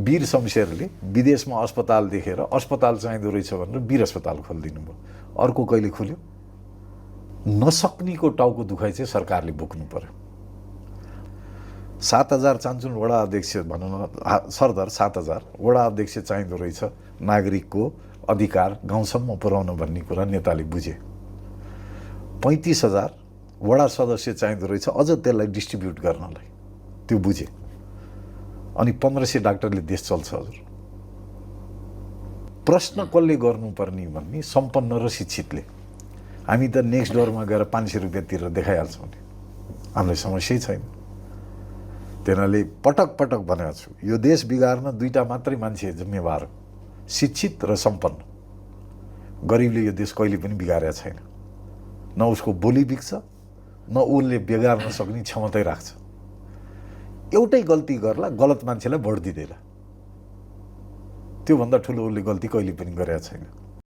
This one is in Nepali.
वीर शमशेरले विदेशमा अस्पताल देखेर अस्पताल चाहिँदो रहेछ भनेर वीर अस्पताल खोलिदिनु भयो। अर्को कहिले खोल्यो? नसक्नेको टाउको दुखाइ चाहिँ सरकारले बोक्नु पर्यो। 7,000 चान्चुन वडा अध्यक्ष भनौँ न सरदर 7,000 वडा अध्यक्ष चाहिँदो रहेछ नागरिकको अधिकार गाउँसम्म पुर्याउन भन्ने कुरा नेताले बुझे। 35,000 वडा सदस्य चाहिँदो रहेछ अझ त्यसलाई डिस्ट्रिब्युट गर्नलाई, त्यो बुझे। अनि 1,500 डाक्टरले देश चल्छ हजुर। प्रश्न कसले गर्नुपर्ने भन्ने सम्पन्न र शिक्षितले। हामी त नेक्स्ट डोरमा गएर 500 रुपियाँ तिरेर देखाइहाल्छौँ नि, हामीलाई समस्यै छैन। तिनीहरूले पटक पटक भनेको छु, यो देश बिगार्न दुईटा मात्रै मान्छे जिम्मेवार हो, शिक्षित र सम्पन्न। गरिबले यो देश कहिले पनि बिगारेको छैन। न उसको बोली बिग्छ, न उसले बिगार्न सक्ने क्षमतै राख्छ। एउटै गल्ती गर्ला, गलत मान्छेलाई भोट दिँदैन। त्योभन्दा ठुलो उसले गल्ती कहिले पनि गरेको छैन।